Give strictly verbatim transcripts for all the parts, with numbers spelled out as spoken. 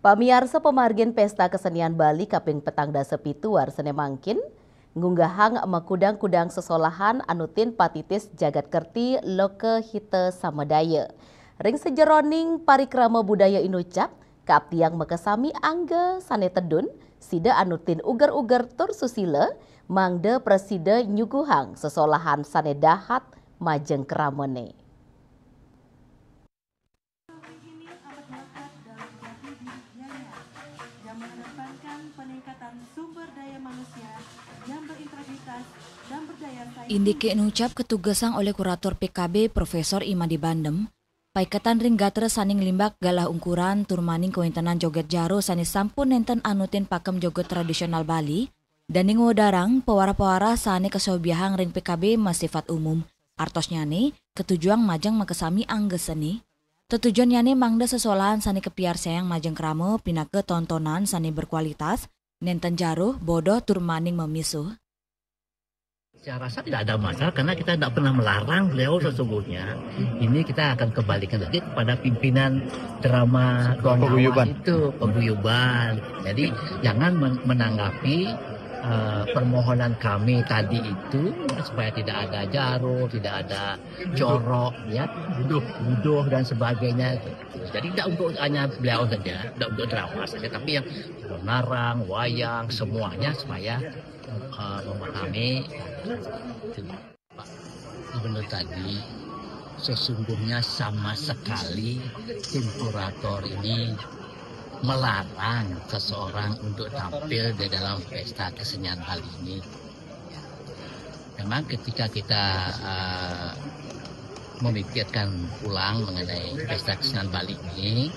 Pamiarsa, pamargin Pesta Kesenian Bali kaping petang dasa pitu warsane mangkin, ngunggahang makudang-kudang sesolahan anutin patitis jagat kerti loka hita samadaya. Ring sejeroning parikrama budaya inucap, kaaptiang makasami angga sane tedun, sida anutin uger-uger tur susila, mangda prasida nyuguhang sesolahan sane dahat majeng kramane. Indike nucap ketugasang oleh kurator P K B Profesor Imadi Bandem, paiketan ring gatra saning limbak galah ungkuran turmaning kawentenan joget jaro sane sampun nenten anutin pakem joget tradisional Bali, daning wedarang pawarah-pawarah sane kasobiahang ring P K B masifat umum, artosnyane katujuang majeng makasami angga seni. Tetujonnyane mangda sesolahan sane kapiarsayang majeng krama pinaka tontonan sane berkualitas, nenten jaruh, bodoh, turmaning mamisuh. Saya rasa tidak ada masalah karena kita tidak pernah melarang beliau sesungguhnya. Ini kita akan kembalikan lagi kepada pimpinan drama Tuan Paguyuban. Itu, Paguyuban. Jadi jangan menanggapi uh, permohonan kami tadi itu supaya tidak ada jaruh, tidak ada jorok, ya, buduh, buduh dan sebagainya. Jadi tidak untuk hanya beliau saja, tidak untuk drama saja, tapi yang menarang, wayang, semuanya supaya uh, memahami. Gubernur tadi sesungguhnya sama sekali tim kurator ini melarang seseorang untuk tampil di dalam pesta kesenian Bali ini. Memang ketika kita uh, memikirkan ulang mengenai pesta kesenian Bali ini,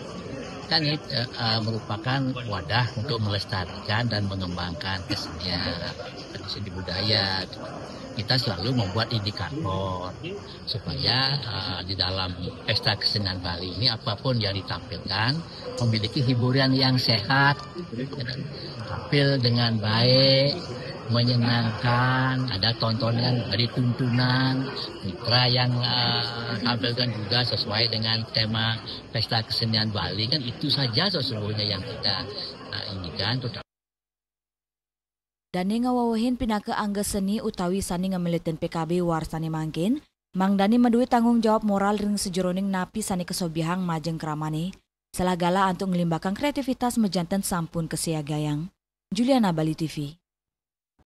kan ini uh, merupakan wadah untuk melestarikan dan mengembangkan kesenian, tradisi budaya. Kita selalu membuat indikator supaya uh, di dalam pesta kesenian Bali ini apapun yang ditampilkan memiliki hiburan yang sehat, tampil dengan baik, menyenangkan, ada tontonan, ada tuntunan, mitra yang uh, tampilkan juga sesuai dengan tema pesta kesenian Bali, kan itu saja sesungguhnya yang kita uh, inginkan. Dane ngawewehin pinaka angga seni utawi sane ngameletin P K B warsane mangkin, mangdane madue tanggung jawab moral ring sajeroning napi sane kasobiahang majeng kramane, salah galah antuk nglimbakang kreativitas majanten sampun kasiagayang. Juliana, Bali T V.